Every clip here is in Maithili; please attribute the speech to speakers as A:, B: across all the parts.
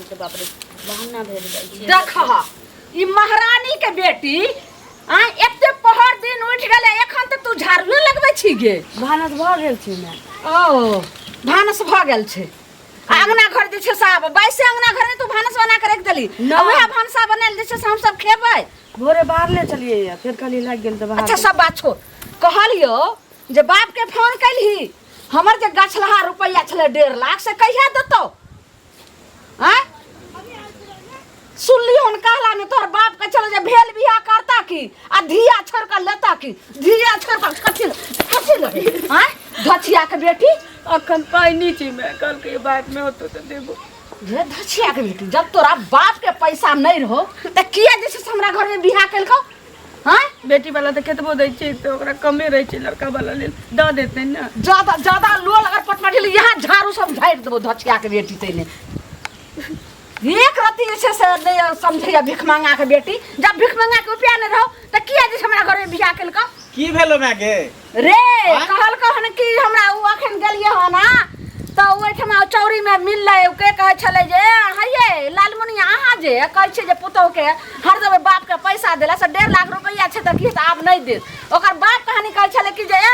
A: छै, बाप रे, बहाना भेल जाइ छै।
B: देखह, ई महारानी के बेटी आ एते पहर दिन उठि गेलै, एखन तक तू झाड़ुए लगबै छी गे?
A: भानस भऽ गेल छै ने।
B: ओ भानस भऽ गेल छै आ अंगना घर जे छै से आब बाइसे अंगना घर में तू भानस बना के रख देली?
A: नहि।
B: आ वएह भानसा बनायल जे छै से हम सब खेबै।
A: भोरे बाहरले चलिए या फेर कहलिए लागि गेल तऽ बाहर।
B: अच्छा, सब बात छोड़, कहलियो जे बाप के फोन कैलही, हमर जे गछलहा रुपैआ छलै 1.5 लाख से कहिया देतौ? आँय, सुनली हन कहला में तोहर बाप के चलो जे भेल बियाह करता की आ धिया छोड़ कर लेता की, धिया छोड़ कर कथी कथी लेबे? आँय धछिया के बेटी,
A: अखन पाइ नहि छै माय, कहलकै बाद में होतो तऽ देबो।
B: रे धछिया के बेटी, जब तोरा बाप के पैसा नहीं रहो त किया जे छै से हमरा घर में बियाह केलकौ? आँय,
A: बेटी वाला तऽ केतबो दै छै तऽ ओकरा कमे रहै छै, लड़का वाला लेल दऽ देतै ने।
B: ज्यादा ज्यादा लोल अगर पटना गेली, यहाँ झाड़ू सब झाड़ि देबो धछिया के बेटी। तैने एक रत्ती जे छै से नहि समझैया भिख मांगा के बेटी। जब भिख मांगा के रुपया नहि रहो तऽ किया जे छै हमरा घर में बियाह केलकौ?
C: की भेलो माय गे?
B: रे
C: आँय?
B: कहलकौ हन कि हमरा ओ अखन गेलियै हन आ तऽ ओहिठमा चौरी में मिललै, ओ के कहै छलै जे हइये लालमुनिया, अहाँ जे कहै छियै जे पुतोहके हर देबै बापके पैसा देला से 1.5 लाख रुपैआ छै तऽ की तऽ आब नहि देत। ओकर बाप कहानी कहै छलै कि जे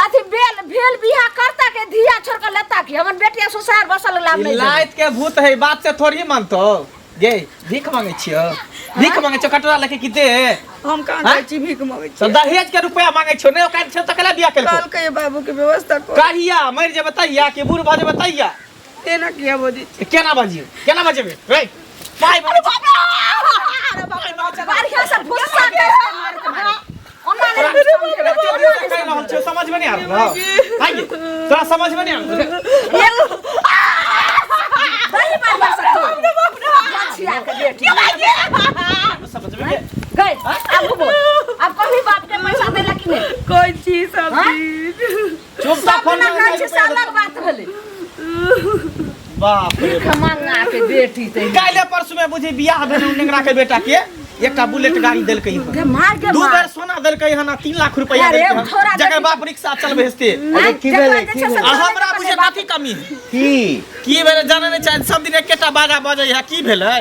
B: अथी बेल भेल बियाह करता के धिया छोड़ के लेता की, हमर बेटिया ससुराल बसल लाभ
C: ई
B: नहीं देबै।
C: लाइत के भूत है, बात से थोड़ी मानतो गे। भीख मांगे छियो, भीख मांगे छियो कटोरा लेके की दे?
A: हम कहाँ
C: आँय?
A: जाइ छी भीख मांगै
C: तऽ
A: छी?
C: दहेज के रुपया मांगे छियो, नहि ओकर छै तऽ केला बियाह केलको?
A: कहलकै बाबू के व्यवस्था कर।
C: कहिया मरि जेबै तहिया कि बूढ़ भऽ जेबै तहिया?
A: एना किया बजै छी?
C: केना बजियौ, केना बजेबै रे? पाइ मांगे छी।
B: बढ़िया से भुस्सा के मारैत मारे ओना नहि समझेबै,
C: एते दिन से कहि रहल छियौ, समझ में नहि आबि रहल आइ गे, तोरा समझ में नहि आबि रहल?
B: दही बढ़िया से खो। लछिया के बेटी।
C: समझ में
B: गई, आगू बोल। अब कभी बाप के पैसा देला कि नहीं?
A: कहै छी सब
B: हाँ?
A: चीज।
C: चुप
B: सब
C: फोन
B: दिना कहै छै से अलग बात भेलै।
C: बाप रे।
B: भीख मंगा के बेटी ते
C: काल्हि परसू में बुझी बियाह भेल नेंगरा के बेटा के, एकटा बुलेट गाड़ी देलकै हन।
B: गे मार गे
C: दू
B: मार।
C: बेर सोना देलकै हन आ 3 लाख रुपया
B: अरे,
C: देलकै हन,
B: थोड़ा
C: जकर
B: देखी।
C: बाप रिक्शा चलबै हस्ते।
D: अरे की भेलै, की
B: जेकरा जे छै से
D: भेलै?
C: आ हमरा बुझे कथी कमी है?
D: की
C: की भेलै जाने नहि चाहे, सब दिन एकेटा बाजा बजै है, की भेलै?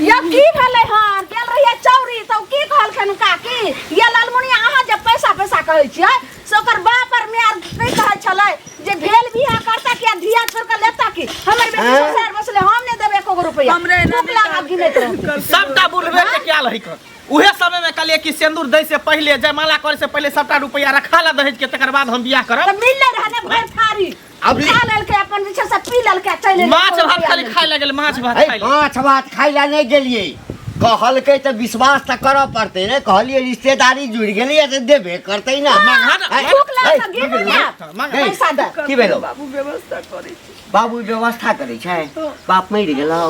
B: यौ, की भेलै हन? गेल रहियै चौरी तऽ ओ की कहलखिन काकी, ये लालमुनिया, अहाँ जे पैसा पैसा कहै छियै से ओकर बाप और माय आर की कहै छलै जे भेल बियाह करता कि आ धिया छोड़ के लेता की, हमर बेटी
D: आँय?
B: ससुराल बसले, हम नहि देबै एको गो रुपैआ।
A: हमरे एना
B: थूक लगा गिनैत रहतै।
C: सबटा बुढ़बे के क्या लही कर, उहे समय में कहलिए कि सिंदूर दै से पहिले, जयमाला करे से पहिले सबटा रुपया रखा ला दहेज के, तकर बाद हम बियाह करब।
B: तऽ मिलले रहै ने भरि थारी।
D: अब
B: खा लेलकै अपन जे छै से पी लेलकै आ चलि एलै।
C: माछ भात
B: रुपैआ
C: खाली
B: लेलकै।
C: खाय लगल, माछ भात
D: अरे
C: खाय लगल।
D: माछ भात खाय लए नहि गेलियै, कहलकै तऽ विश्वास तऽ करऽ पड़तै ने। कहलियै रिश्तेदारी जुड़ि गेलैए तऽ देबे करतै ने।
C: मांगा ना।
D: ऐ,
B: थूक लगा
D: ऐ,
B: कऽ गिनू ने।
C: मांगा।
D: ऐ,
B: पैसा दे।
D: की भेलौ?
A: बाबू व्यवस्था करै छै।
D: बाबू व्यवस्था करै छै? बाप मरि गेलौ,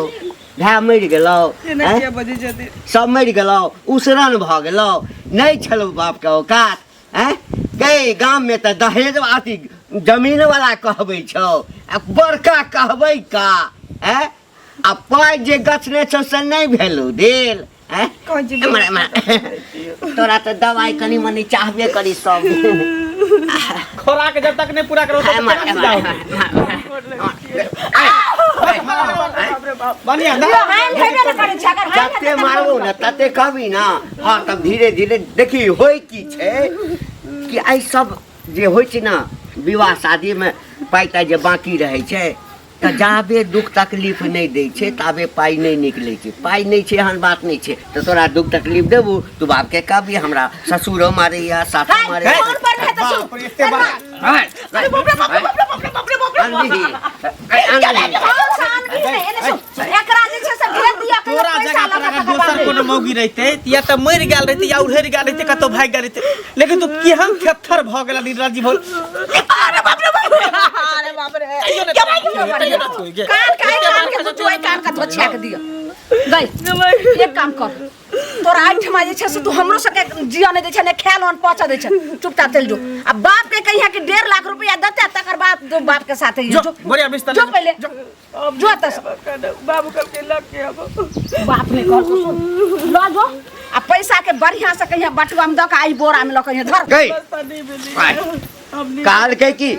D: भाय मरि गेलौ,
A: एना
D: ऐं?
A: किया बजै छथिन?
D: सब मरि गेलौ, उसरन भऽ गेलौ, नहि छलौ बापके औकात? आँय गै, गाममे तऽ दहेज अथी जमीनवला कहबै छौ आ बड़का कहबै का? आँय, आ पाइ जे गछने छौ से नहि भेलौ देल? आँय,
A: कहै छी
D: एम्हर, एम्हर। तोरा तऽ दवाइ कनि मनि चाहबे करी सब।
C: खोराक जब तक नहीं पूरा करो तब तक
D: एम्हर,
C: केना
D: एम्हर,
C: सीधा होतै?
D: एम्हर,
A: बाप रे बाप।
C: बढ़िया
B: यौ, हानि हेबे ने करै छै, अगर हानि
D: जते
B: हेतै तऽ
D: मारबो ने तते कहबी ना। हँ, तब धीरे धीरे देखी होइ की छै कि एहि सब जे होइ छै ने विवाह शादीमे, पाइ ताइ जे बाँकी रहै छै तऽ जाबे दुख तकलीफ नहि दै छै ताबे पाइ नहि निकलै छै। पाइ नहि छै एहन बात नहि छै। तऽ तोरा दुख तकलीफ देबू, तू बापके कहबी हमरा ससुरो मारैया, सासो
B: हाय,
D: मारैया।
B: फोन पर नहि हेतै, सुन।
C: बाप रे, एते बड़ा
D: अरे बाप रे बाप रे बाप रे बाप रे बाप रे।
B: फोन से आनबी नहि, एने सुन। एकरा जे छै से भेज दिअ, कहियो
C: तोरा
B: पैसा
C: जगह
B: लऽ
C: पर
B: कऽ
C: अगर
B: तकर
C: दोसर
B: बाद
C: कोनो मौगी रहिते या तऽ मरि गेल रहिते या उड़ि गेल रहिते, कतौ भागि गेल रहिते, लेकिन तू केहन थेथर भऽ गेल निर्लज्जी भऽ। अरे बाप रे बाप रे,
B: अरे बाप रे।
C: तैयो नहि तैयो नहि छुइ गे।
B: कान का कान के धोचुआई, कान का धोछिया के दिअ गई। एक काम कर, तोरा एहिठमा जे छै से तू हमरो सबके जिया नहि दै छै, ने खायल अन्न पहुँचा दै छै। चुपचाप चलि जो आ बाप के कहिया कि 1.5 लाख रुपया देते, तकर बाद जो बाप के साथे
C: जो, बोरिया बिस्तर
B: जो
C: ले।
B: पहिले जो एतऽ से।
A: बाबू कहलकै लग के आबो।
B: बाप ने कहलको, सुन, लऽ जो आ पैसा के बढ़िया से कहिया बटुआ में दऽ के आई बोरा में लऽ के धर।
D: गई
A: व्यवस्था नहि भेलै।
D: आइ। कहलकै कि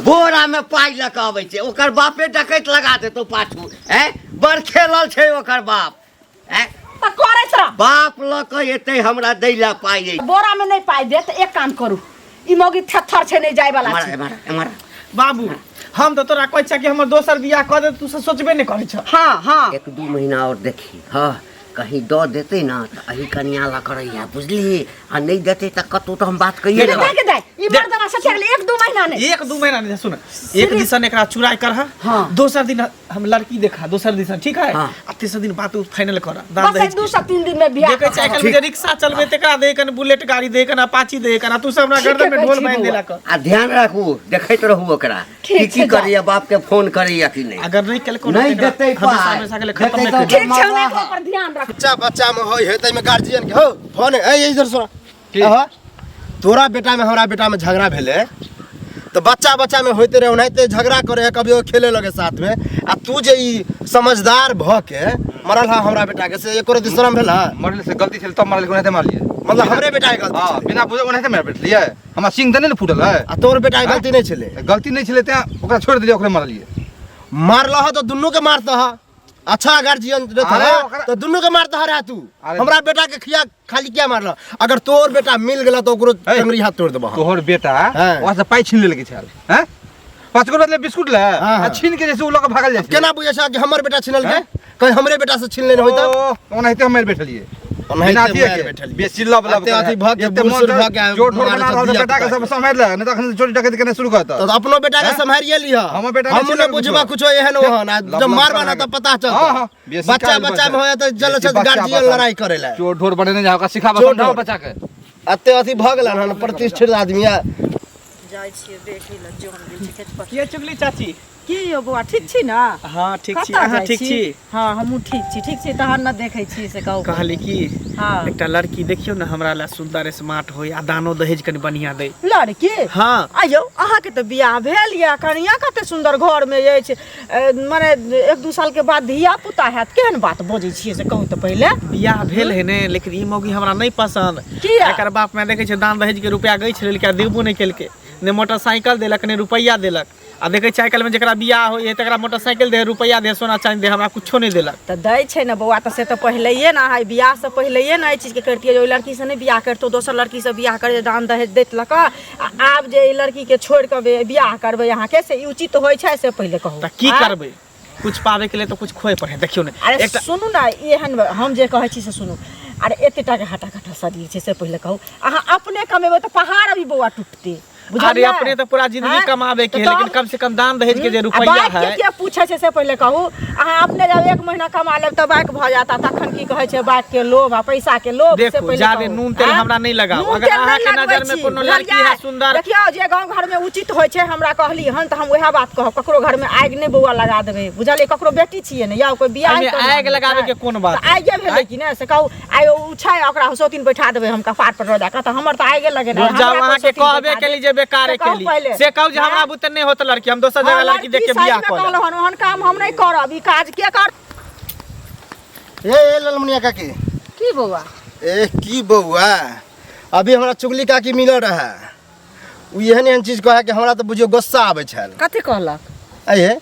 D: बोरा में पाइ लऽ कऽ अबै छै ओकर बापे डकैत लगा देतौ पाछू। हैं, बड़ खेलल छै ओकर बाप। हैं,
B: तऽ करैत रह।
D: बाप लऽ कऽ एतै हमरा दै लए पाइ यै।
B: बोरा में नहीं पाइ देत, एक काम करू, ई मौगी थेथर छै, नहीं जाय वाला
D: एम्हर
B: छै।
D: एम्हर एम्हर।
C: बाबू, हम तऽ तोरा कहै छियै कि हमर दोसर बियाह कऽ दे, तू से सोचबे नहि करै छह।
B: हाँ हाँ।
D: 1-2 महीना और देखी, हाँ, कहीं दऽ देतै ना तऽ एही कनिया लऽ कऽ रहिया, बुझलिही? आ नहि देतै तऽ कतहु तऽ हम बात कहिए
B: देबै
D: देबै।
B: के दाइ, ई मर्दवा से चल 1-2 महीना नहीं।
C: 1-2 महीना नहीं, सुन, एक दिसन एकरा चुराई करहा,
B: हाँ।
C: दोसर दिन हम लड़की देखा, दोसर दिसन ठीक है,
D: हाँ।
C: आ तेसर दिन बात फाइनल कर। दान
B: बस
C: दहेज
B: 2 से 3 दिन में बियाह।
C: देखै छै आइ काल्हि जे रिक्शा चलबै तकरा दे कन, बुलेट गाड़ी दे कन, अपाची दे कन, आ तू सब हमरा
B: ठीके
C: गर्दन में
B: कहै
C: ढोल
B: छी
C: बांधि
B: बौआ।
C: देलक।
D: आ ध्यान राखू, देखैत रहू ओकरा
B: ठीक
D: की की
B: छै, जाउ।
D: करैया, बाप के फोन करैया कि नहि।
C: अगर नहीं केलको
D: नहीं देतै
C: हमेशा
D: पाइ।
C: हमेशा के लिए खत्म
D: देतै
C: नहि
D: तऽ
C: कर।
B: ठीक छै, हम एकरो पर ध्यान रख।
E: बच्चा बच्चा में होय है ताहिमे गार्जियन के हो फोन। ए इधर सुन, अहाँ तोरा बेटा में हमरा बेटा में झगड़ा भेलै तऽ बच्चा बच्चा में होइते रहे, ओनाहिते झगड़ा करे है, कभी खेले लगे साथ में, आ तू जे ई समझदार भ के मरल हा हमरा बेटा के, से एको रति शरम भेल हा?
F: मरल से गलती छल तब मरल, ओनाहिते मारलियै।
E: मतलब हमरे बेटा के गलती
F: हाँ,
E: छलै।
F: बिना बुझे ओनाहिते मारि बैठलियै, हमरा सिंह तऽ नहि ने फूटल है।
E: आ तोर बेटा के गलती नहि छलै?
F: गलती नहि छलै तें ओकरा छोड़ि देलियै, ओकरे मारलियै।
E: मारलह तऽ दुनू के मारतह, अच्छा गार्जियन रहता
F: अरे
E: है
F: ओकरा-
E: तो दुनू के मारता रहा तू।
F: अरे-
E: हमरा बेटा के खिया खाली क्या मारल? अगर तोर बेटा मिल गेला तो ओकरो
F: हे।
E: टंगरी हाथ तोड़ देबो हम।
F: तोहर बेटा
E: हाँ।
F: वहाँ से पाइ छीन लेलकै छल, हैं, 5 गो बदले बिस्कुट ले
E: हाँ,
F: आ
E: हाँ।
F: छीन के जैसे उ लऽ के भागल जाइ छै।
E: केना बुझै छ कि हमर बेटा छिनल के?
F: हैं?
E: कहीं हमरे बेटा से छीन लेने होई तब?
F: ओ, ओनाहिते हम मारि बैठलियै।
E: ओनाहिते
F: बिना अथिये
E: मारि
F: के,
E: बैठलियै।
F: बेसी लब लब
E: एते अथी भऽ के,
F: एते
E: बूढ़
F: मोन
E: सूढ़ भऽ के
F: चोट ठोर
E: मारै
F: बना
E: छ
F: रहल छै
E: धिया
F: बेटा के
E: पुता
F: सब सम्हारि ले, नहि तऽ अखन चोरी डकैती केनाइ शुरू करतऽ।
E: तो अपनो बेटा के
F: हैं?
E: सम्हारिए लिह।
F: हमर बेटा नहि
E: हम
F: छिनल
E: नहि बुझबा
F: कुछो।
E: कुछो एहन ओहन, आ
F: लब
E: जब
F: लब
E: मारबा ना
F: करा
E: तब पता
F: हाँ, हाँ,
E: चलतौ।
F: बेसी
E: बच्चा
F: काज
E: बच्चा में
F: बच्चा।
E: होया तऽ चल
F: बेसी
E: चल
F: बच्चा
E: गार्जियन
F: बच्चा।
E: लड़ाई करे ला।
F: चोर ढोर बनेने जा, ओकरा सिखाबऽ
E: चोर
F: समझाबऽ
E: ढोर।
F: बच्चा के।
E: एते अथी भऽ गेलन हन प्रतिष्ठित आदमी आ।
A: जाइ छियै देखै लए, जन गेल छै खेत पर।
C: के चुगली चाची?
A: की यौ बौआ, ठीक छी ना?
C: हाँ ठीक छी।
A: कतऽ
C: अहाँ
A: जाइ
C: ठीक छी?
A: हाँ, हमहूँ ठीक छी। ठीक छी तहन ने देखै छी, से कहू।
C: कहली कि
A: हाँ।
C: एकटा लड़की देखियौ ने हमरा लए, सुंदर स्मार्ट होय आ दानो दहेज कनि बढ़िया दै।
A: लड़की?
C: हाँ।
A: आयौ, अहाँके तऽ बियाह भेल यऽ, कनिया कते सुंदर घर में अछि, माने 1-2 साल के बाद धिया पुता हैत, केहन बात बजै छियै से कहू तऽ पहिले।
C: बियाह भेल है ने, लेकिन ई मौगी हमरा नहीं पसंद।
A: किया?
C: एकर बाप में देखै छै दान दहेज के रुपया गछि लेलकै आ देबो नहि केलकै, ने मोटरसाइकिल देलक ने रुपैआ देलक। आ देखै छै आइ काल्हिमे जकरा बियाह होइ है तकरा मोटरसाइकिल दे है, रुपैआ दे है, सोना चाँदी दे है, हमरा कुछो नहि देलक।
A: तऽ दै छै ने बौआ, तऽ से तऽ पहिलैये ने अहाँ बियाह से पहिलैये ने एहि चीजके करितियै जे ओहि लड़कीसँ नहि बियाह करितौ, दोसर लड़कीसँ बियाह करै दान दहेज दैत लऽ कऽ, आ आब जे एहि लड़कीके छोड़ि कऽ बियाह करबै अहाँके, से ई उचित होइ छै से पहिले कहू।
C: तऽ की
A: आँय?
C: करबै, कुछ पाबै के लिए तऽ कुछ खोए पड़े। देखियौ ने
A: अरे
C: एकटा
A: सुनू ने, एहन हम जे कहै छी से सुनू। अरे एते टाके हटा कटा शरीर छै से पहिले कहू, अहाँ अपने कमेबै तऽ पहाड़ अभी बौआ टूटतै,
C: अरे
A: बुझलियै?
C: अपने तऽ पूरा जिंदगी
A: आँय?
C: कमाबे के है,
A: तऽ
C: लेकिन
A: तब-
C: कम से कम दान दहेज के जे
A: आ
C: रुपैआ
A: बाइक के
C: है।
A: के पूछै छै से पहिले कहू। अहाँ अपने जब 1 महीना कमा लेब तऽ बाइक भऽ जायत, आ तखन की कहै छै बाइक के लोभ आ पैसा के लोभ से
C: देखू,
A: पहिले
C: जादे
A: कहू।
C: नून तेल
A: आँय?
C: हमरा नहि लगाउ।
A: नून
C: अगर
A: तेल नहि
C: अहाँके
A: लगबै
C: नजर में
A: छी,
C: कोनो लड़की है
A: बुझलियै?
C: सुंदर-
A: देखियौ जे गाँव घर में उचित होइ छै हमरा कहली हन तऽ हम वएह बात कहब, ककरो घर में आगि नहि बौआ लगा देबै, बुझलियै? ककरो बेटी छियै ने या कोई बियाह
C: एहिमे
A: करना
C: आगि लगाबै के कोन बात?
A: तऽ आगिए भेलै कि नहि से कहू। आइ ओ छै ओकरा सौतीन बैठा देबै हम कपार पर रोजा कऽ, तऽ हमर तऽ आगिए लगेने
C: रुक जाउ,
A: हमरा कोई
C: अहाँके
A: सौतीन
C: कहबे
A: बैठा
C: केली
A: देत।
C: जे बेकारे
A: से कहू
C: केली,
A: पहिले।
C: से कहू जे हमरा
A: आँय?
C: बुते नहि होत लड़की, हम दोसर जगह
A: हाँ,
C: लड़की देख के
A: सही
C: बियाह
A: में
C: कऽ लेब।
A: कहलहुँ हन, ओहन काम हम नहि करब, ई काज के कर।
E: ए ए ललमुनिया काकी।
B: की बौआ?
E: ए की बौआ, अभी हमरा चुगली काकी मिलल रहे, उ एहन एहन चीज कहे कि हमरा तऽ बुझियौ गुस्सा आबै छल।
B: कथी कहलक?
E: अये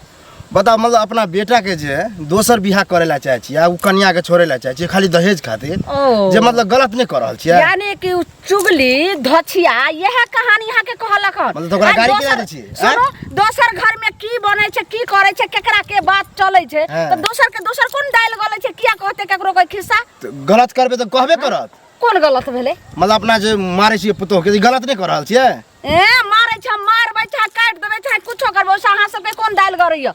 E: बताउ, मतलब अपना बेटा के जे दोसर बियाह करे ला चाहे छी आ उ कनिया के छोड़े ला चाहे छी खाली दहेज खातिर,
B: ओ।
E: जे मतलब गलत नहि कऽ रहल छियै?
B: यानी कि उ चुगली धछिया यह कहानी यहाँ के कहलक हन।
E: मतलब तऽ ओकरा
B: आ
E: गाड़ी
B: दोसर-
E: किया दै छी? आँय?
B: सुनू, दोसर घर में की बनै छै, की करै छै, केकरा के बात चलै छै,
E: हाँ।
B: तऽ दोसर के दोसर कोन दालि गलै छै, किया कहते केकरो कोई खिस्सा?
E: तऽ गलत करबै तऽ कहबे करत।
B: कोन गलत भेलै?
E: मतलब अपना जे मारै छियै पुतोह के, ई गलत नहि कऽ रहल छियै?
B: ए मारै छै, मारबै छै, काटि देबै छै, कुछो करबै, ओहिसँ अहाँ सबके कोन दालि गरैया?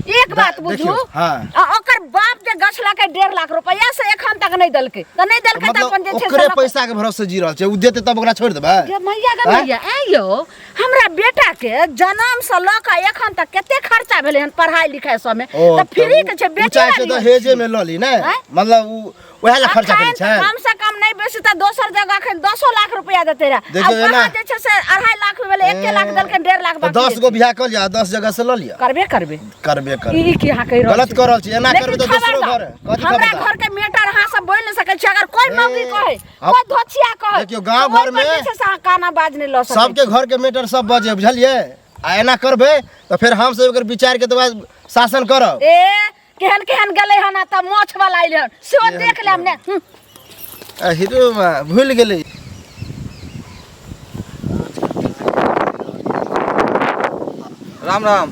B: एक बात बुझू,
E: देखियौ, हाँ।
B: आ ओकर बाप जे गछलकै 1.5 लाख रुपया से एखन तक नहि देलकै, तऽ नहि देलकै तऽ
E: मतलब
B: अपन जे छै से
E: ओकरे
B: लऽ कऽ-
E: पैसा के भरोसे जी रहल छै, उ देतै तब ओकरा छोड़ि देबै?
B: गे मैया गे
E: आँय?
B: मैया, ऐं यौ, हमरा बेटा के जन्म से लऽ कऽ एखन तक कते खर्चा भेलै हन पढ़ाई लिखाई सबमे,
E: ओ,
B: तऽ फ्री के छै,
E: उ
B: बेटी
E: चाहै छै
B: वाली
E: दहेजे में लऽ ली ने,
B: आँय?
E: मतलब उ वएह ला खर्चा करै
B: अखन
E: छै।
B: कम से कम नहीं बेसी तऽ दोसर जगह अखन 10 लाख रुपया देते रहे।
E: देखियौ,
B: आ
E: एना-
B: कहाँ जे छै से 2.5 लाख भेलै, 1 लाख देलकै, 1.5 लाख
E: तऽ
B: बाकी
E: 10
B: छै।
E: गो बियाह कऽ लिअ, 10 जगह से लऽ लिअ।
B: करबे करबे।
E: करबे करबे।
B: ई की अहाँ कहि रहल
E: गलत
B: छी?
E: कऽ रहल छी, एना
B: लेकिन
E: करबै तऽ दोसरो
B: खबरदार,
E: घर, कथी
B: हमरा
E: खबरदार?
B: घर के मेटर अहाँ सब बोलि नहि सकै छी अगर कोई मौगी कहे
E: अब-
B: कोई धोछिया कहे
E: देखियौ, गाँव
B: तऽ ओहि
E: घर
B: पर
E: में
B: जे छै से अहाँ काना बाज नहि लऽ सकै
E: सबके घर के मैटर सब बजे बुझलियै आ एना करबै तऽ फेर हमसब एकर विचार के तऽ बाद शासन करब
B: ए केहन केहन गेलै हन आ तऽ माछ वाला अइलै हन सेहो देख लेब ने
E: आ हीरो बा, भूलि गेलै
F: राम राम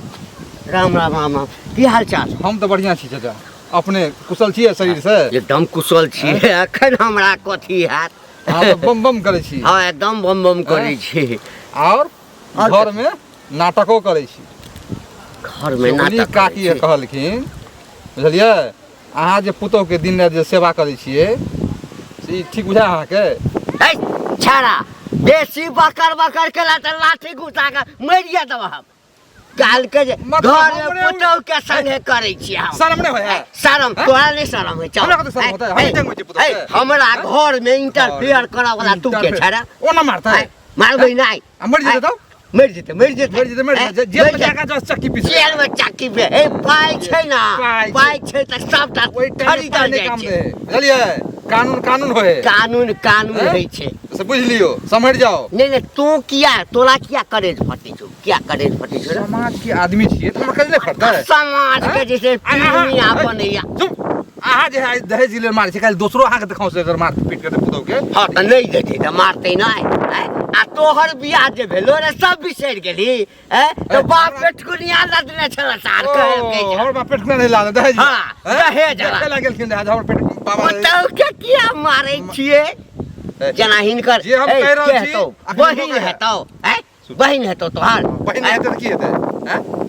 D: राम राम राम राम की हाल चाल
F: हम तऽ बढ़िआँ छी चाचा अपने कुशल छियै शरीर से
D: एकदम कुशल छी एखन हमरा कथी हैत
F: अहाँ तऽ बम बम करै छी
D: हँ एकदम बम बम करै छी
F: आओर
D: आओर
F: घरमे नाटको करै छी
D: घरमे
F: सुगनी
D: नाटक करै
F: काकी
D: छी।
F: कहलखिन बुझलियै अहाँ जे पुतोहके दिन राति जे सेवा करै छियै से ई ठीक बुझाय अहाँके
D: है छाड़ा बेसी बकर बकर केला तऽ लाठी घुसा कऽ मरिया देब हम काल के जे
F: मतलब
D: घर में
F: हमरे-
D: पुतोह के संगे करै छी हम
F: शरम नहि होय है
D: शरम तोरा नहि शरम होइ छौ
F: हमरा कतऽ शरम होतै? हम जंग होइ छी पुतोह के।
D: हमरा घर में इंटरफेयर करऽ वाला तू के छाड़ा
F: ओ ना मारतै
D: मारबै नहि
F: आ मरि जेतै तब
D: मरि जेतै मरि जेतै
F: मरि जेतै मरि जेतै जेल में जाके जस चक्की पीस
D: जेल में चक्की पे ए पाइ छै ना
F: पाइ छै।
D: पाइ छै तऽ सबटा
F: ओहि टाइम में
D: खरीदल
F: पाइ नहि
D: जाइ
F: काम
D: छै
F: दे बुझलियै कानून कानून होय
D: कानून कानून
F: हैं?
D: होइ छै
F: से बुझि लियौ सम्हरि जाओ
D: नहि नहि तू किया तोरा किया करेज फटै छौ किया करेज फटै छौ रे?
F: समाज के आदमी छियै तऽ हमरा करेज नहि फटतै
D: समाज के जे छै दुनिया बनैया
F: चुप अहाँ जे है दहेज लेल मारै छै काल्हि दोसरो अहाँके देखाउ से अगर मार पीट करतै पुतहु के
D: हँ तऽ नहि देतै तऽ मारतै नहि आँय? आ तोहर बियाह जे भेलो रे सब बिसरि गेलही आँय? तऽ बाप पेटकुनिया लदने छल सार कहलकै
F: ओ,
D: जे
F: हमर बाप पेट नहि लाल दहेज
D: हँ, दहेज वाला।
F: देखे ला गेलखिन रहए जे हमर पेट बाबा
D: पुतहु के किया मारै छियै जेना हिनकर
F: जे हम
D: ए,
F: कहि रहल
D: के
F: छी,
D: हेतौ?
F: अखन
D: बहिन
F: मौका है।
D: हेतौ आँय? बहिन हेतौ तोहर
F: बहिन हेतै तऽ की हेतै आँय?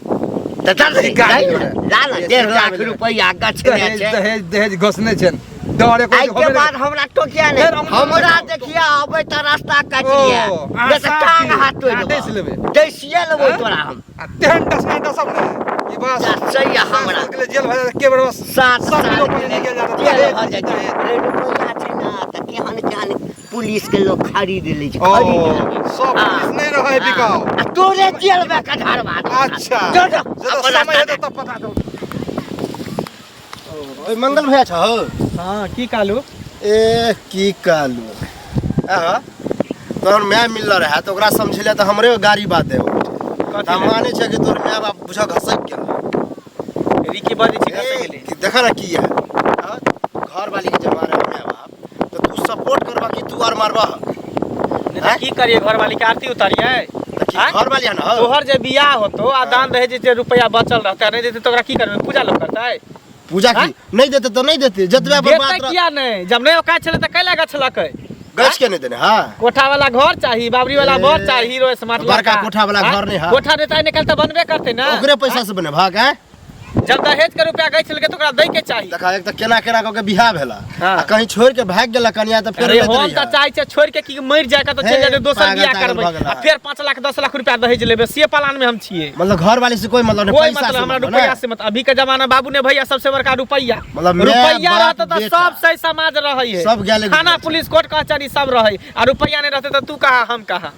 D: तऽ चल
F: सिक्का
D: रे,
F: मिललै।
D: ला ना,
F: ये
D: 1.5
F: सिक्का
D: लाख
F: मिललै।
D: रुपैआ गछने
F: दहेज
D: छै
F: दहेज दहेज घसने छनि डर एको
D: आइ के
F: होबे
D: बाद
F: नहि
D: हमरा टोकिया नहि
F: फेर हम-
D: हमरा देखिया अबै तऽ रास्ता काटि
F: ओ,
D: लिया
F: अहाँ
D: नहि तऽ
F: साफ
D: टांग
F: छी।
D: हाथ तोड़ि
F: अहाँ
D: देबौ।
F: डसि लेबै।
D: डसिए लेबै
F: आँय?
D: तोरा हम
F: आ तेहन डसना डसब ने कि बस
D: सही है हमरा
F: सात साल के लिए जेल भऽ जायत के बेर बस
D: 7
F: सब
D: साल
F: किलो
D: के
F: पर
D: लेल
F: निकलि जायत
D: जेल
F: दहेज
D: भऽ जाइ छै।
F: दहेज।
D: अरे रुपैआ छै ने तऽ केहन केहन पुलिस के लोग खरीद लै छै
F: ओ,
D: खरीद लै छै।
F: सब
D: हाँ,
F: पुलिस नहि रहै
D: हाँ।
F: बिकाउ।
D: आ तोरे जेल में कढ़ारवा देबौ।
F: अच्छा
D: जो जो
F: जब
D: अपन
F: समय
D: रास्ता
F: हेतै तब पता चलतै।
E: ओए मंगल भैया छौ
C: हाँ की कालू
E: ए की कालू आहा तोहर माय मिलल रहे तऽ ओकरा समझेले तऽ हमरे गाड़ी बात दे
C: कथी
E: हम मानै छै कि तोहर माय बाप बुझ घसक गेल
C: रे? की बजै छी घसक
E: ए,
C: गेलै
E: कि देखा ना की है हाँ? घर वाली के जे मारे माय बाप तऽ तू सपोर्ट करबा कि तू आर मारबा
C: नहि तऽ की करिए घरवाली के आरती उतारिए
E: तऽ की
C: आँय?
E: घर वाली है ना हो?
C: तोहर जे बियाह होतो आ दान दहेज जे रुपया बचल रहतै आ नहि देतै तऽ ओकरा की करबै पूजा लोग करतै
E: पूजा की
C: आँय?
E: नहीं देते तो नहीं देते जतबे पर
C: देतै
E: बात रह-
C: किया नहि जब नहि औकात छलै तऽ कैला गछलकै
E: गछ के नहीं देने हाँ
C: कोठा वाला घर चाही बाबरी वाला
E: ए,
C: बर चाही हीरो स्मार्ट
E: बड़का
C: लड़का।
E: कोठा वाला
C: आँय?
E: घर नहि, हाँ।
C: कोठा नहि तऽ आइ निकालि तऽ बनबे करतै ने
E: ओकरे पैसा से बने भाग है
C: जब दहेज के रुपया गछि लेलकै तऽ ओकरा दै के चाही
E: देखा एक तऽ केना केना कऽ के बियाह भेला
C: हाँ।
E: आ कहीं छोड़ के भाग गेला कनिया तऽ फेर
C: अरे
E: लैत
C: हम
E: रहिया।
C: तऽ चाहै छियै छोड़ि के कि मरि जाय के तऽ चलि
E: हे,
C: जाय दोसर
E: पागल
C: बियाह
E: तागल
C: करबै
E: भऽ गेला।
C: आ फेर 5 लाख 10 लाख रुपया दहेज लेबै से प्लान में हम छियै
E: मतलब घर वाली से कोई मतलब नहीं
C: कोई
E: पैसा
C: मतलब
E: से
C: हमरा
E: मतलब
C: रुपया
E: नहीं।
C: से मतलब अभी के जमाना बाबू ने भैया सबसे बड़का रुपया
E: मतलब माय,
C: रुपया
E: बाप,
C: रहते तऽ
E: बेटा।
C: सब सही समाज रहै है
E: सब गेले
C: थाना
E: गुजरल छै।
C: पुलिस कोर्ट कचहरी सब रहै आ रुपया नहीं रहते तऽ तू कहाँ हम कहाँ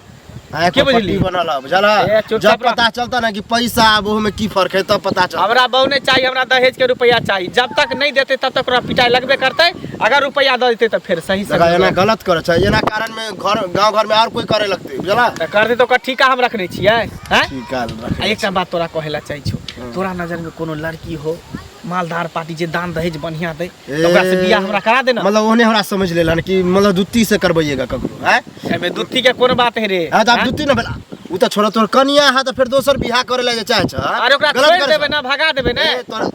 E: आ,
C: के
E: एको
C: बुझली?
E: पट्टी बनल है बुझल
C: ए,
E: है?
C: चुपचाप
E: जब
C: रह।
E: पता चलता ना कि पैसा आब ओहू में की फर्क है तब पता चलता
C: हमरा बहु नहीं चाहिए हमरा दहेज के रुपया चाहिए जब तक नहीं देते तब तक ओकरा पिटाई लगबे करते अगर रुपया दऽ देते तऽ फेर सही से
E: देखा एना गलत करे छै एना कारण में घर गांव घर में और कोई करे लगते बुझला
C: तऽ करते तऽ ओकर ठीका हम रखने छियै हैं
E: ठीक है
C: आ एकटा बात तोरा कहै ला चाहै छौ तोरा नजर में कोनो लड़की हो मालदार पार्टी जे दान दहेज बढ़िया दे तऽ ओकरा से बियाह हमरा करा देना
E: मतलब ओहने हमरा समझ लेलन कि मतलब दुत्ती से करबैएगा ककरो हैं
C: एहिमे दुत्ती के कोन बात है रे
E: हाँ तऽ आब
C: हैं?
E: दुत्ती न भेला उ तऽ छोड़ा तोर कनिया है तऽ फेर दोसर बियाह करे ला जे चाहे छ
C: अरे ओकरा
E: गलत
C: छोड़ि
E: करै
C: देबै
E: छ।
C: ना भगा देबै ने
E: ए, तोरा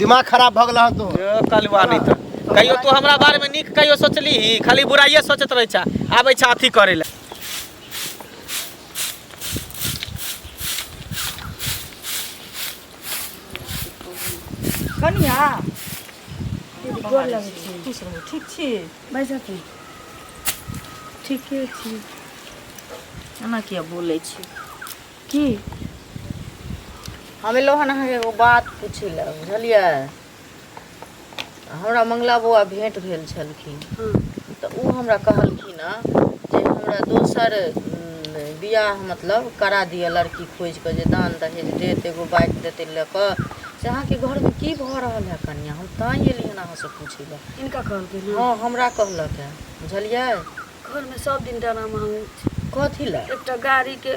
E: दिमाग खराब भऽ गेल हन तो
C: यो कलुआ नहीं तऽ कहियो तू हमरा बारे में नीक कहियो सोचली खाली बुराइये सोचैत रहै छ आबै छ अथी करै ला
A: कनिया गोर लगै छी खुश रहू ठीक छी
B: बैसत
A: ठीके छी
B: एना किया बोलै छी की
G: हम एलहुँ हन अहाँके एगो बात पूछै लए बुझलियै हमरा मंगला बौआ भेँट भेल छलखिन तऽ ओ हमरा कहलखिन हँ जे हमरा दोसर बियाह मतलब करा दिअ लड़की खोजि कऽ जे दान दहेज देत एगो बाइक देतै लऽ कऽ से अहाँके घरमे की भऽ रहल है कनिया हम तैँ एलियै हन अहाँसँ पूछै लए
H: हिनका कहलकै ने
G: हँ हमरा कहलक है बुझलियै
H: घरमे सब दिन डरामा होइ छै
G: कथी लए
H: एकटा गाड़ीके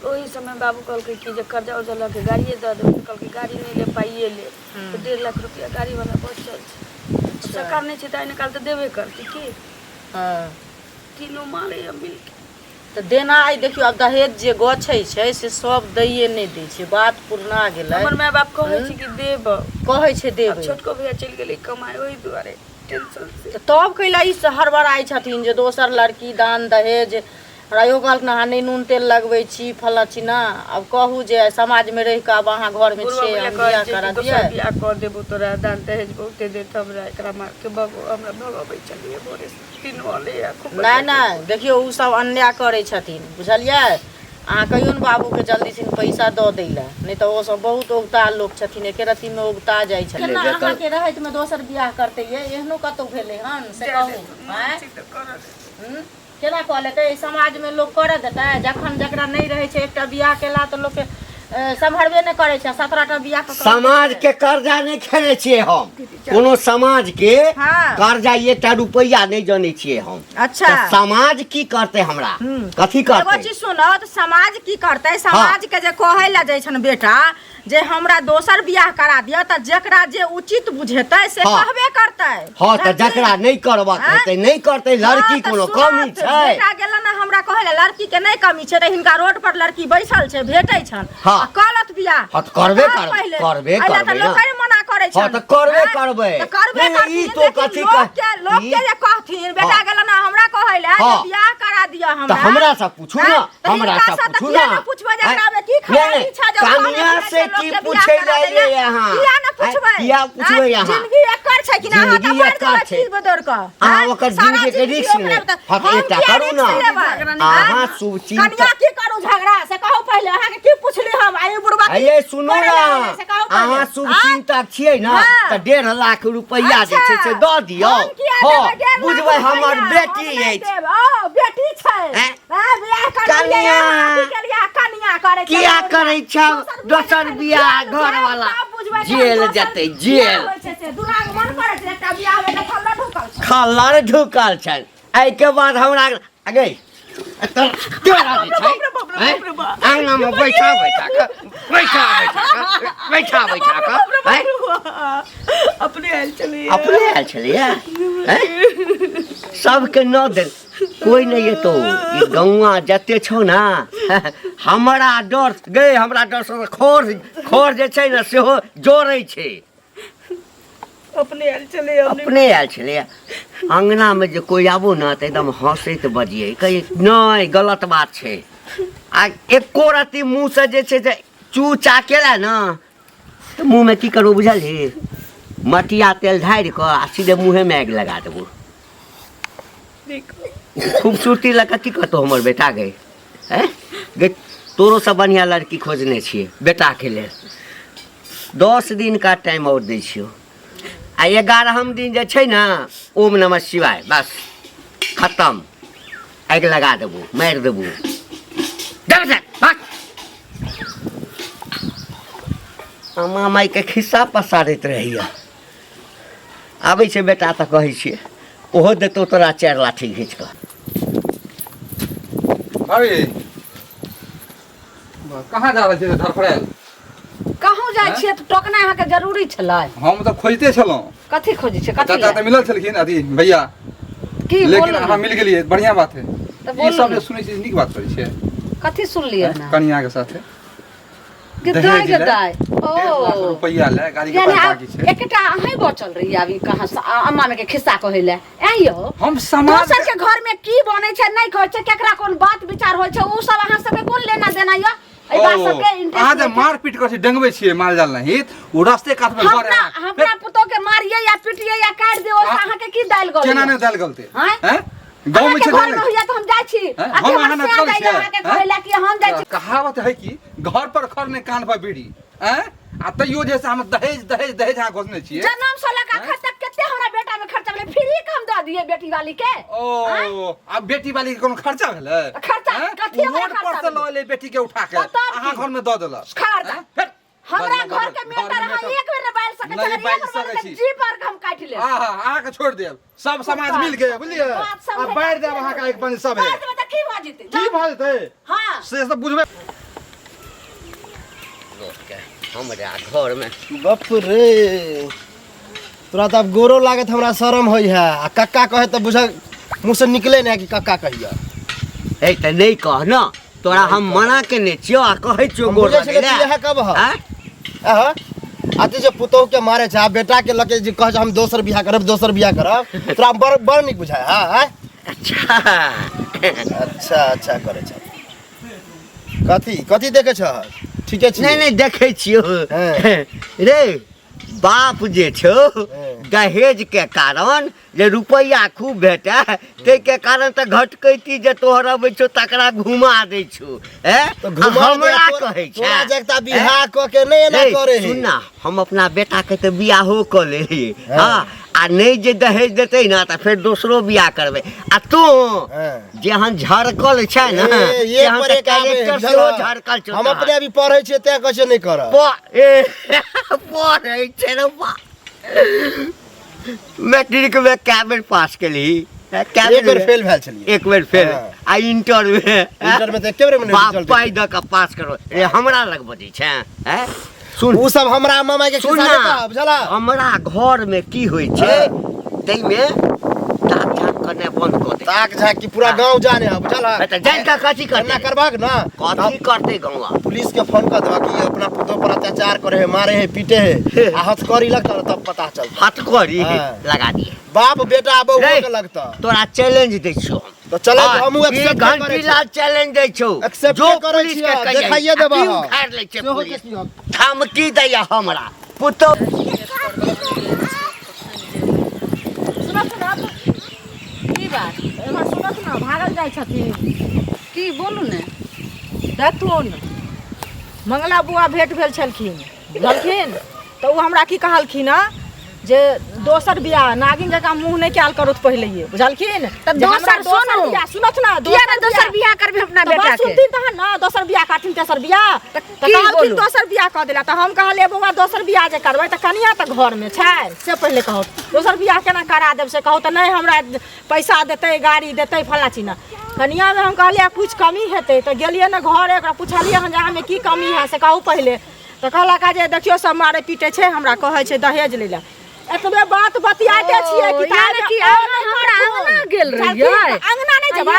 H: ओहि समय बाबू कहलकै कि जे कर्जा उर्जा लऽ के गाड़िए दऽ देबै तऽ कहलकै गाड़ी नहि ले पाइए ले तऽ 1.5 लाख रुपया गाड़ीवला बचल छै सरकार नहि छै तऽ आइ निकाल तऽ देबे करतै की
G: हँ
H: तीनों मारैए मिलके
G: तऽ देना आइ देखियौ आब दहेज जे गछै छै से सब दैये नहि दै छै बात पुरना गेलै
H: हमर माय बाप कहै छै कि देब
G: कहै छै
H: आब
G: देबै
H: छोटको भैया चलि गेलै कमाइ ओहि दुआरे टेंशन से
G: तऽ तब कैला ई हड़बड़ाइ छथिन जे दोसर लड़की दान दहेज हमरा इहो कहलखिन अहाँ नहि नून तेल लगबै छी फल्लाँ चिन्ना आब कहू जे समाजमे रहि कऽ आब अहाँ घरमे
H: बुढ़वा
G: छियै
H: भैया
G: हम
H: कहै
G: बियाह
H: छै
G: करा
H: कि
G: दियै
H: दोसर बियाह कऽ देबो तोरा दान दहेज बहुते देत हमरा एकरा मार के भगो हमरा भगबै छलियै भोरे तीनू अलै खूब
G: नहि नहि देखियौ ओ सब अन्याय करै छथिन बुझलियै अहाँ कहियौ ने बाबूके जल्दी सिन पैसा दऽ दै लए नहि तऽ ओ सब बहुत औगता लोक छथिन एके रत्तीमे औगता जाइ छथिन केना अहाँके रहैतमे दोसर बियाह करतै यै एहनो कतहु भेलै हन से कहू आँय हूँ? केना कऽ लेतै एहि समाजमे लोक करऽ देतै जखन जकरा नहि रहै छै एकटा बियाह केला तऽ लोकके सम्हरबे नहि करै छै 17टा बियाह कऽ कऽ
D: समाज के कर्जा नहि खेने छियै हम कोनो समाज के
A: हाँ।
D: कर्जा एकटा रुपैआ नहि जनै छियै हम
A: अच्छा
D: तऽ समाज की करतै हमरा कथी
A: एगो
D: करतै
A: चीज सुनो तऽ समाज की करतै समाज के जे कहै लए जाइ छनि बेटा जे हमरा दोसर बियाह करा दिअ तऽ जकरा जे उचित बुझेतै से
D: हाँ।
A: कहबे करतै
D: हँ तऽ जकरा नहि करबाक
A: आँय?
D: हेतै नहि करतै लड़की
A: हाँ, तऽ
D: कोनो
A: सुनत,
D: कमी छै
A: बेटा गेलन ने हमरा कहै लए लड़की के नहि कमी छै तऽ हिनका रोड पर लड़की बैसल छै भेटै छनि
D: हाँ।
A: आ कहलत बियाह
D: हाँ, तऽ करबे
A: कहत
D: करबै,
A: पहिले।
D: करबे
A: एहि लए तऽ
D: करबै ना।
A: लोके मना करै
D: हाँ,
A: छनि
D: तऽ करबे
A: आँय?
D: करबै।
A: तऽ करबे
D: नहि, नहि, ई
A: करथिन
D: तो
A: लेकिन
D: कथी
A: लोक
D: कह-
A: के लोक
D: ई-
A: के जे कहथिन बेटा
D: हाँ।
A: गेलन ने हमरा कहै लए जे
D: हाँ।
A: बियाह करा दिअ हमरा
D: तऽ हमरा से पूछू ना
A: आँय? तऽ
D: हमरा
A: हिनका
D: से
A: से तऽ
D: पूछू
A: किया
D: ना
A: ने पुछबै जे
D: आँय?
A: एकरा मे की
D: नहि,
A: खराबी
D: नहि,
A: छै जे कहने
D: कनिया
A: फिरै
D: से
A: छै लोक
D: की
A: के बियाह
D: पूछै
A: करा
D: लए
A: दैया?
D: एलियै अहाँ
A: किया ने
D: आँय?
A: पुछबै
D: किया पुछबै
A: आँय?
D: अहाँ
A: जिंदगी एकर छै कि ना अहाँ तऽ
D: जिंदगी
A: मरि
D: एकर
A: जेबै
D: छै।
A: चीज बदौड़ कऽ
D: अहाँ
A: आँय?
D: ओकर
A: सारा
D: जिंदगी के
A: जिंदगी
D: रिस्क
A: ओकरा
D: नहि।
A: तऽ
D: हँ, तऽ
A: हम
D: एकटा
A: किया
D: करू
A: रिस्क
D: ना।
A: लेबै?
D: अहाँ
A: आँय?
D: शुभचिंतक-
A: कनिया की करू झगड़ा से कहू पहिले अहाँके की पुछली हम आइ बुढ़बा की
D: अये सुनू
A: करै
D: ना
A: लए एलै से कहू पहिले।
D: अहाँ शुभचिंतक छियै ना
A: हाँ।
D: तऽ 1.5 लाख रुपैआ जे छै से दऽ दियौ
A: हम किया
D: हँ
A: देबै 1.5 लाख
D: बुझबै हमर
A: रुपैआ?
D: बेटी
A: हम नहि
D: अछि
A: देब। ओ बेटी छै
D: हैं?
A: हैं, बियाह करलियै
D: कनिया।
A: अहाँ अथी केलियै कनिया करै छै
D: किया करै छौ दोसर बियाह
A: जेल
D: घरवाला
A: तब बुझबै जे
D: जेल
A: दोसर
D: जेतै
A: बियाह
D: जेल
A: होइ छै से दुरागमन करै छै एकटा बियाह होइ छै खल्ला ढुकल छै
D: खल्लर ढुकल छनि एहिके बाद हमरा अगे तऽ तोरा जे छै हैं? आँगनामे बैठा बैठा कऽ बैठा बैठा कऽ बैठा बैठा कऽ हैं?
H: अपने आयल छलियै
D: अपने आयल छलैया हैं? सबके न देल कोई नहीं एतौ ई गौआ जते छौ ना हमरा डर गे हमरा डर से खोर खोर जे छै ने सेहो जोड़ै छै
H: अपने आयल छलैया
D: अपने आयल छलैया अङ्गनामे जे कोइ आबो ने तऽ एकदम हँसैत बजियै कही नहि गलत बात छै आ एको रत्ती मुँहसँ जे छै से चू चा केला ने तऽ मुँहमे की करबो बुझलही मटिया तेल ढारि कऽ आ सीधे मुँहेमे आगि लगा देबो खूबसूरती लऽ कऽ की करतौ हमर बेटा गे हैं गे तोरोसँ बढ़िआँ लड़की खोजने छियै बेटाके लेल 10 दिन का टाइम आओर दै छियौ आ 11म दिन जे छै ने ओम नमः शिवाय बस खतम आगि लगा देबो मारि देबो दे बेटा, भाग। अम्मा माइके खिस्सा पसारैत रहैया आबै छै बेटा तऽ कहै छियै ओहो देतौ तोरा 4 लाठी घीच कऽ
F: भाभी कहाँ जा रहल छियै धरफड़ायल
B: कहूँ जाइ छियै तऽ टोकनाइ अहाँके जरूरी छलै
F: हम तऽ खोजिते छलहुँ
B: कथी खोजै छियै कथी
F: चाचा
B: लए?
F: तऽ मिलल छलखिन अथी भैया
B: की
F: लेकिन
B: बोलू
F: अहाँ मिल गेलियै बढ़िआँ बात है
B: तऽ
F: ई
B: बोलू
F: सब
B: ने।
F: जे सुनै छियै नीक बात करै छियै
B: कथी सुनलियै हन
F: कनिया के साथे
B: के
F: दहेज
B: दाय के
F: लए
B: दाय
F: 1.5 लाख
B: ओ
F: रुपैआ ले गाड़ी के
B: यानी
F: पाइ
B: आब
F: बाकी छै
B: एकटा अहीं बचल रही आब ई कहाँ से अम्मा में के खिस्सा कहै लए ऐं यौ
F: हम समाज
B: दोसर के घर में की बनै छै नहि कहै छै केकरा कोन बात विचार होइ छै उ सब अहाँ सबके कोन लेना देना यऽ एहि बात सबके इंटरेस्ट
F: अहाँ जे मारपीट करै छी डंगबै छियै माल जाल नहीं ओ रास्ते कात में घर
B: हमरा हमरा पुतोह के मारिए या पिटिए या काटि दियौ ओहिसँ अहाँके की दालि गल
F: केना नहि दालि गलतै
B: आँय?
F: हैं गाँव में
B: अहाँके
F: छै
B: घर
F: दालि
B: में होइया तऽ हम जाइ छी
F: हैं?
B: आ
F: हम
B: हमर
F: अहाँ ने
B: सैया
F: चलै
B: जाइया
F: छियै?
B: अहाँके
F: हैं?
B: कहै लए कि हम जाइ छी
F: कहावत है कि घर पर खर ने कान पर बीड़ी हैं आ तैयो जे से हम दहेज दहेज दहेज अहाँ घोषणे छियै
B: जन्म से लऽ कऽ अखन तक कते हमरा बेटा में खर्चा भेलै फ्री के हम दऽ दियै बेटी वाली के
F: ओ आब बेटी वाली के कोनो खर्चा भेलै
B: खर्चा
F: हैं?
B: कथी
F: ओ
B: हमरा
F: रोड पर
B: खर्चा
F: से लऽ एलै बेटी के उठा के
B: तऽ तब
F: अहाँ
B: की?
F: घर में दऽ देलक
B: खर्चा
F: हैं? फेर
B: हमरा घर के मेटर अहाँ एक बेर ने बाजि सकै छी,
F: नहि
B: अगर एक
F: बाजि
B: बेर
F: सकै
B: बोलबै
F: छी।
B: तऽ जीभ पर हम काटि लेब।
F: आहा, अहाँके छोड़ि देब सब समाज मिल के बुझलियै
B: बात
F: आ
B: समझै
F: बाढ़ि देब अहाँके एक बन सब
B: बाजि देबै तऽ की भऽ जेतै?
F: की भऽ जेतै
B: हाँ।
F: से सब बुझबै
D: हमरा घर में
E: बाप रे तोरा तऽ आब गोरो लागत हमरा शरम होइ है आ कक्का कहे तऽ बुझ मुँह से निकले नहीं है कि कक्का कहिया
D: ए तऽ नहि कह न तोरा हम मना केने छियौ आ कहै छियौ
E: हम
D: गोर
E: बुझै छलियै
D: लगै
E: कि इएह कब ह
D: आँय?
E: आहा अति जे पुतोह के मारे छै आ बेटा के लके जे कहे छै हम दोसर बियाह करब दोसर बियाह करब तोरा बड़ बड़ नीक बुझाय हां आँय?
D: अच्छा
E: अच्छा अच्छा करे छै कथी कथी देखे छ ठीके छी
D: नहि नहि देखै छियौ
E: हँ।
D: रे बाप जे छौ
E: हँ।
D: दहेज के कारण जे रुपैआ खूब भेटै ताहिके कारण तऽ घटकैती जे तोहर अबै छौ तकरा घुमा दै छौ हैं
E: तऽ घुमा
D: आ
E: दे,
D: हमरा
E: तोरा-
D: कहै छै
E: तोरा जगता बियाह कऽ के नहि एना
D: रे,
E: करे है
D: सुन ना हम अपना बेटा के तऽ बियाहो कऽ लेलियै हँ आ नहि जे दहेज देतै ने तऽ फेर दोसरो बियाह करबै आ तू
E: हँ।
D: जेहन झरकल छै ने
E: ए, एक
D: तेहन
E: पर
D: तऽ
E: एक आबै है,
D: कैरेक्टर सेहो
E: बुझलह?
D: झरकल छौ
E: हम
D: तोहर।
E: अपने अभी पढ़ै छियै तें कहै छियै नहि करब
D: ए पढ़ै छै रे बा मैट्रिक में कए बेर पास केलही कए
E: एक बेर फेल भेल छलियै
D: एक बेर फेल
E: हाँ।
D: आ इंटर में
E: इंटर में तऽ एके बेर मे
D: बाप
E: रिजल्ट
D: पाइ दऽ कऽ पास करो रे हमरा लग बजै छै हैं सुन
E: उ सब हमरा मामा के
D: सुन
E: खिस्सा
D: ना
E: नहि कहब बुझलह
D: हमरा घर में की होइ छै ताहिमे ताक झाक करनाइ बंद कऽ दे
E: ताक झाक की पूरा गांव जाने है बुझलह
D: तऽ जानि कऽ कथी
E: एना
D: करतै
E: करबाक ना
D: कथी करतै गौवा
E: पुलिस के फोन कर देबा कि अपना पुतोह पर अत्याचार करे है मारे है पीटे है आ हथकड़ी लगता ना तब पता चलता
D: हथकड़ी
E: हाँ।
D: लगा दिए
E: बाप बेटा बहु
D: रे।
E: के लगता
D: तोरा चैलेंज दै छियौ हम
E: तो चले
D: हाँ,
E: हमहूँ
D: ई
E: एक्सेप्ट करै
D: घंटी
E: छी
D: लाल चैलेंज दै छौ
E: Accept
D: जो
E: करै
D: पुलिस
E: छियै,
D: के कहियै,
E: देखाइए देबह
D: आ की
E: हम।
D: उखाड़ि लै छै
E: सेहो
D: पुलिस
E: देखियौ।
D: धमकी दैया हमरा पुतोह
B: सुनत सुनत की बात एम्हर सुनत ने भागल जाइ छथिन की बोलू ने
A: देखथुन मंगला बुआ भेंट भेल छलखिन बुझलखिन तऽ ओ हमरा की कहलखिन हँ जे दोसर बियाह नागिन जकाँ मुँह नहि कयल करू पहिलैये बुझलखिन
B: तऽ
A: जे हमरा
B: दोसर सुनू।
A: बियाह सुनत ना
B: किया ने दोसर बियाह करबै अपना
A: तऽ
B: बेटा
A: बात
B: के
A: सुनथिन तहन ने दोसर बियाह करथिन तेसर बियाह
B: तऽ
A: तऽ
B: की
A: कहलखिन
B: बोलू?
A: दोसर बियाह कऽ देला तऽ हम कहलियै बौआ दोसर बियाह जे करबै तऽ कनिया तऽ घरमे छै से पहिले कहू दोसर बियाह केना करा देब से कहू तऽ नहि हमरा पैसा देतै गाड़ी देतै फल्लाँ चिन्ना कनियामे हम कहलियै किछु कमी हेतै तऽ गेलियै ने घरे ओकरा पुछलियै हन जे अहाँमे की कमी है से कहू पहिले तऽ कहलक जे देखियौ सब मारै पीटै छै हमरा कहै छै दहेज लै लए एतबे बात बतियाते छियै कि
B: यानी कि अहाँ हमरा अंगना गेल रहियै
A: अंगना नहि जेबै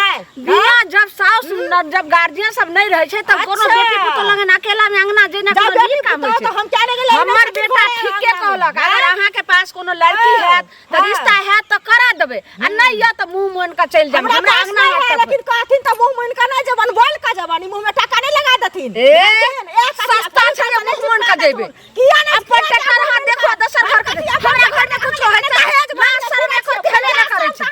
B: बियाह जब साउस न- जब गार्जियन सब नहीं रहे छै तब कोनो
A: अच्छा।
B: बेटी पुतोह लगन अकेला में अंगना जेना
A: जब
B: कोनो
A: बेटी
B: नीक काम होइ
A: पुतोह
B: छै
A: तऽ हम किया नहि गेलियै
B: हमर
A: अंगना
B: बेटा
A: से
B: ठीके
A: अंगना
B: कहलक
A: मे?
B: अगर अहाँ के पास कोनो लड़की
A: हाँ,
B: हैत तऽ
A: हाँ।
B: रिश्ता हैत तऽ करा देबै आ नहीं यऽ तऽ मुंह मोन के चलि जायब
A: हमरा
B: हमरा
A: पास
B: अंगना
A: नहीं
B: हैत
A: है
B: तऽ
A: लेकिन कहथिन तऽ मुंह मुनि कऽ नहि जेबन बोल कऽ जेबन मुंह में टाका नहीं लगा देथिन
B: ए,
A: बुझलखिन? एक अथी
B: सस्ता छै जे मुंह मोन कऽ जेबै।
A: किया नहि
B: अपन टका रहा देखो दोसर घर के हमरा घर में कुछो होइ छै लाज शरम एको भेले नहि करै छै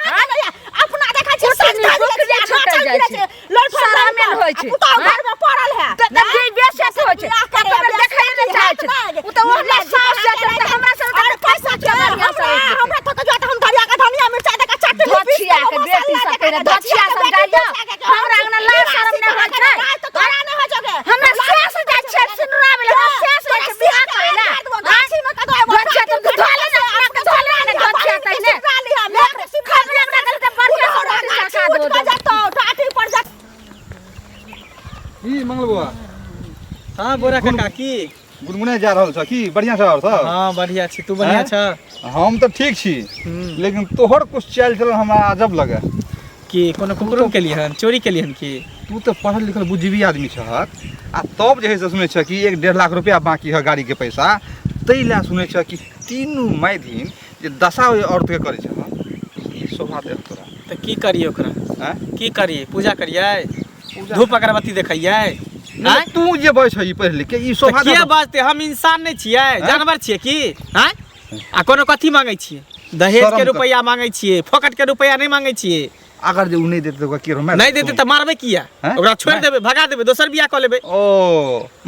A: अपना देखै छी
B: कुछ नहि, बकरी छूटल जाइ छै। शरमे नहि होइ छै।
A: पुतहु घर में पड़ल है
B: तऽ तऽ जे बेसी अथी होइ छै
A: बियाह करे,
B: तऽ देखै नहि चाहै छै ओ तऽ ओहने साउस जाइ छै तऽ हमरा सब
A: अरे पैसा के
B: बढ़िआँ से
A: हमरा
B: होइ छै।
A: हमरा थक जात हम धरिया के धनिया मिर्चा दे के चटनी पीस
B: धोछिया
A: के
B: के बेटी
A: मसाला
B: सब
A: दे के
B: पहिने धोछिया सब जाइया हमरा अंगना लाज शरम नहि होइ छै
A: तऽ तोरा नहि होइ छौ
B: हमरा सास जाइ छै सिनुराबै लए हमरा सास जाइ छै बियाह करै लए
A: गाछी में कतौ
B: धोछिया तऽ धोले ने अपना के धोले ने धोछिया तहिने खबरे हमरा कहलकै तऽ बढ़िआँ से रोटी सका देबो
A: टाटी पर जा
F: की मंगल बौआ
C: हाँ बोरा काका की
F: गुनगुनाय जा रहल छ की बढ़िआँ छ आओर सब
C: हाँ बढ़िया छी तू बढ़िया छ
F: हम तऽ ठीक छी लेकिन तोहर कुछ चालि चलन हमरा अजब लगे
C: की कोनो कुकरुम केलियै हन चोरी केलियै हन की
F: तू तऽ पढ़ल लिखल बुद्धिजीवी आदमी छहक आ तब जे है से सुनै छह कि 1-1.5 लाख रुपया बाकी है गाड़ीके पैसा ताहि लए सुनै छह कि तीनू मायधिन जे दशा ओहि औरतके करै छह ई शोभा देह तोरा
C: तऽ की करियै ओकरा
F: आँय?
C: की करियै पूजा करियै धूप अगरबत्ती देखैयै
F: नहि, तू जे बजै छह ई पढ़ि लिख के ई शोभा
C: किया
F: देह
C: बजतै हम इंसान नहि छियै जानवर छियै की आँय आ कोनो कथी मांगै छियै दहेज
F: शरम
C: के
F: कर।
C: रुपैआ मांगै छियै फोकट के रुपैआ नहि मांगै छियै
F: अगर जे ओ नहि देतै तऽ ओकरा की मारि
C: नहि देतै तऽ मारबै किया
F: हैं?
C: ओकरा छोड़ि
F: नहि।
C: देबै भगा देबै दोसर बियाह कऽ लेबै
F: ओ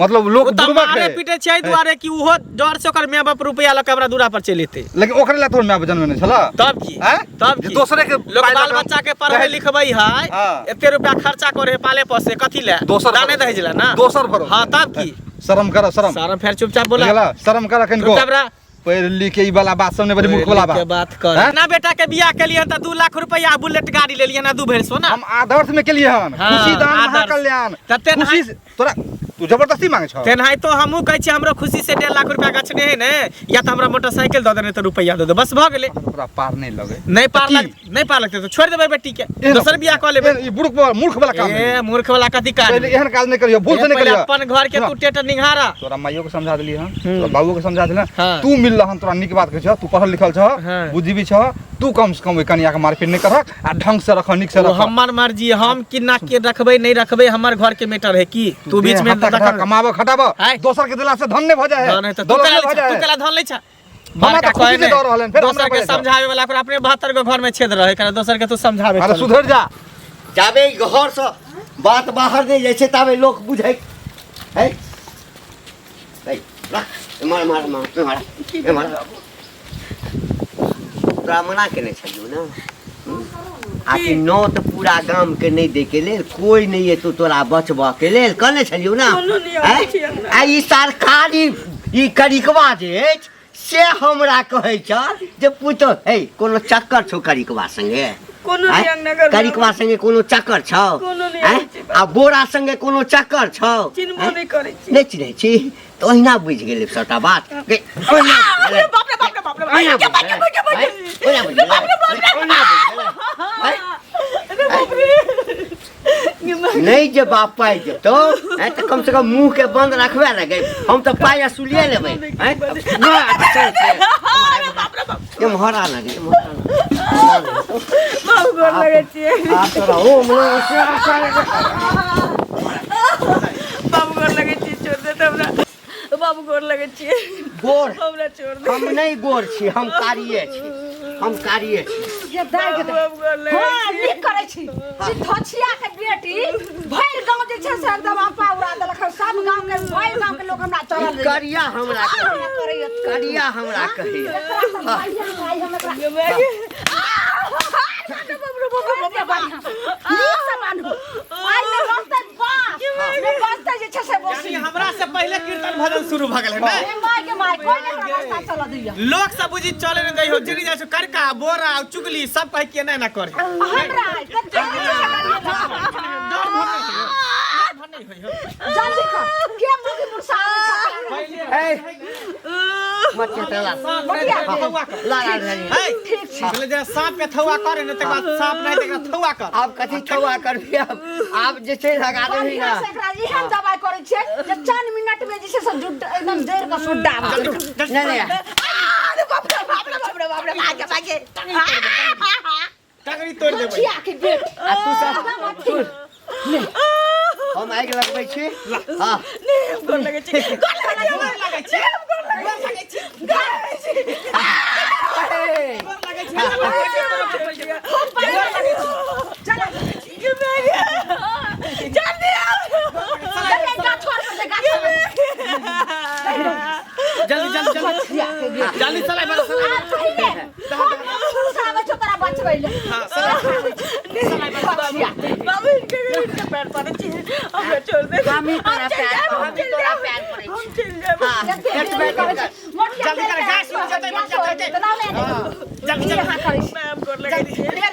F: मतलब लोक
C: ओ तऽ
F: बुड़बक
C: मारे
F: है
C: पीटे छै एहि दुआरे कि ओहो डर से ओकर माय बाप रुपैआ लऽ कऽ हमरा दूरा पर चलि एतै
F: लेकिन ओकरे लए तोहर माय बाप जन्मेने छला
C: तब की
F: आँय?
C: तब
F: जे
C: की
F: दोसरे के
C: लोक
F: पाइ लऽ
C: बाल
F: कऽ
C: बच्चा के पढ़बै
F: दहेज-
C: लिखबै है
F: हाँ।
C: एते रुपया खर्चा करे है पाले पोसे कथी ले
F: दोसर
C: दाने
F: भरोसे।
C: दहेज ले ना
F: दोसर भरोसे।
C: हाँ तब की
F: शरम कर शरम
C: शरम फेर चुपचाप बोला
F: बुझला शरम कर कनिको
C: चुपचाप रह
F: पढ़ लिख के ई वाला बात सब नहीं बड़ी मूर्ख वाला
C: के
F: बात
C: बात कर
F: हैं?
C: ना बेटा के बियाह के लिए त 2 लाख रुपया बुलेट गाड़ी ले लिए ना 2 भरि सोना
F: हम आदर्श में के लिए हन
C: हाँ,
F: खुशी दान
C: आदर्श।
F: महाकल्याण
C: तते
F: खुशी
C: नहाय-
F: से- तोरा तू जबरदस्ती मांगे छ
C: तेनाही तो हमहूँ कहै छियै हमरो खुशी से 1.5 लाख रुपया गछने है ने या तऽ हमरा मोटरसाइकिल दऽ दे नहीं तऽ रुपया दऽ दे बस भऽ गेलै
F: तोरा पार नहीं लगे
C: नहीं पार
F: की?
C: लग नहीं पार लगतै तऽ छोड़ि देबै बेटी के
F: एहन-
C: दोसर बियाह कऽ लेबै
F: एहन ई मूर्ख मूर्ख वाला काम
C: ए
F: नहीं।
C: मूर्ख वाला कथी काज
F: पहिले एहन काज नहीं करियो भूल से नहीं
C: पहिले
F: करियो
C: अपन घर के तू टेटर निहारा
F: तोरा माइयो के समझा देली हन तोरा बाबू के समझा देली
C: हाँ।
F: तू मिल हन तोरा नीक बात कहै छ तू पढ़ल लिखल छ
C: हाँ।
F: बुद्धिजीवी छ तू कम से कम ओहि कनिया के मारपीट नहीं करहक आ ढंग से रख नीक से
C: ओ
F: रख
C: हमर मर्जी हम कि ना के रखबै नहीं रखबै हमर घर के मैटर है की तू बीच में दखल
F: कमाबो खटाबो
C: आय।
F: दोसर के दिला से धन नहीं भ जाए
C: धन है तऽ तू
F: दौलत
C: केला
F: नहीं भ
C: लै छा
F: जाए
C: तू केला धन लै छा
F: हमरा
C: बड़का
F: तऽ खुशी
C: कहै
F: से दऽ रहल हन, फेर हमरा
C: दोसर के
F: बजै छौ।
C: समझावे वाला ओकरा अपने 72 गो घर में छेद रहे एकरा दोसर के तू समझावे
F: अरे
C: चल।
F: सुधर जा
D: जाबे ई घर से बात बाहर नहीं जाइ छै ताबे लोक बुझै है है रख मार मार मार मार मार तोरा मना केने छलियौ ने आ कि नौत पूरा गाम के नहीं दे के लेल कोई नहीं एतो तोरा बचबऽ के लेल कहने छलियौ ने
H: कोनो नहि आबै छै हमरा।
D: आ ई सरकारी ई करिकवा जे अछि से हमरा कहै छ जे पुतोह हे कोनो चक्कर छौ करिकवा संगे
H: कोनो
D: आँय?
H: नहि अंगना घर
D: करिकवा संगे कोनो चक्कर छौ
H: कोनो नहि
D: आँय?
H: आबै छै।
D: आ बोरा संगे कोनो चक्कर छौ
H: चिन्हबो
D: आँय?
H: नहि करै छी
D: नहि चिन्है छी तऽ ओहिना बुझि गेलै सबटा बात गे, ओहिना बुझि गेलै।
H: बाप रे बाप रे बाप रे
D: ओहिना
H: के
D: बुझि
H: बाप रे
D: गेलै।
H: बाप रे
D: ओहिना बुझि गेलै।
H: बाप रे बाप रे
D: ओहिना बुझि गेलै। आँय?
H: अरे बाप रे
D: नहि जे बाप पाइ देतौ आँय, तऽ कम से कम मुँह के बंद रखबे ने गे हम तऽ पाइ असुलिए लेबै आँय? नहि, चल, चल। एम्हर आ ना गे एम्हर आ ना।
H: बाबू गोर लगै छियै
D: आब तोरा ओ मने
H: बाबू गोर लगै छियै छोड़ दे तऽ हमरा बाबू गोर लगै छियै
D: गोर
H: हमरा छोड़ दे
D: हम नहि गोर छी हम कारिये छी हम कारिये छी
B: ये दाइ के
H: बाबू गोर लगै
B: हाँ नीक करै छी ई धोछिया के बेटी भरि गाँव जे छै से एकदम अपा उड़ा देलक हन। सब गाँव के भरि गाँव के लोग हमरा चढ़ल रहै।
D: करिया हमरा
B: हमरा करैया
D: करिया हमरा कहैया
B: एकरा से बढ़िआँ भाइ हम एकरा नीक से बान्हू। आइ ने रहतै बाँस, ने बचतै जे छै से बोसी।
C: यानी हमरा से पहिले कीर्तन भजन शुरू भऽ गेल है ने
B: ए माय के माय, कोइ ने हमरा रास्ता चलऽ दैया।
C: लोक सब बुझी चले नहीं दै हो जिनी जाइ छौ करका बोरा चुगली सब कहै के ना करे
B: हमरा आइ तऽ जल्दी से
C: डर भर नहीं होई हो
B: जल्दी कर। के मुर्गी मुर्सा आबै छै?
D: ए मत चला
C: साँप नहीं तकरा थौआ कर
D: ला ला ला
C: है
B: ठीक छै।
C: बोले जे साँप के थौआ करे ने तकर बाद साँप नहीं तकरा थौआ कर
D: आब कथी छौआ करबी आब आब जे छै लगा देबही
B: बढ़िआँ
D: ना
B: से एकरा एहन दबाइ करै छियै जे चंद मिनट में जे छै से जुड एकदम जड़ि कऽ सुड्डा भऽ जेतै।
D: नहीं नहीं
B: अरे बाप रे बाप रे बाप रे बाप रे भागे भागे
C: टंगरी तोड़ देबै
B: छिया के बेट
D: आ तू सब सुन हम आगि लगबै छी हाँ
H: गोर लगै छी गोर लगै छी गोर लगै छी गोर लगै छी
C: गोर लगै छी
B: चला
H: जल्दी आओ
B: चल गाछ छोड़ दे गाछ
C: जल्दी जल्दी जल्दी
B: छिया के बेट
C: जल्दी चलाइ बड़ा चलाइ
B: आ पहिले आबै छौ तोरा बचबै ले
C: हां चलाइ
B: छिया
H: बाबू इनके इनके पैर पड़ै छी हमरा छोड़ दे
D: हम ही तोरा
H: चलि
D: पैर
H: जायब,
D: हम ही
H: चलि
D: तोरा
H: जायब,
D: पैर पड़ै
H: हम
D: छी
H: चलि जायब
D: हाँ
C: जल्दी कर, गैस रुक जेतै, मर जेतै।
B: जल्दी
C: जल्दी
B: यहाँ करै छी
H: मैम गोर लगै छी
B: ले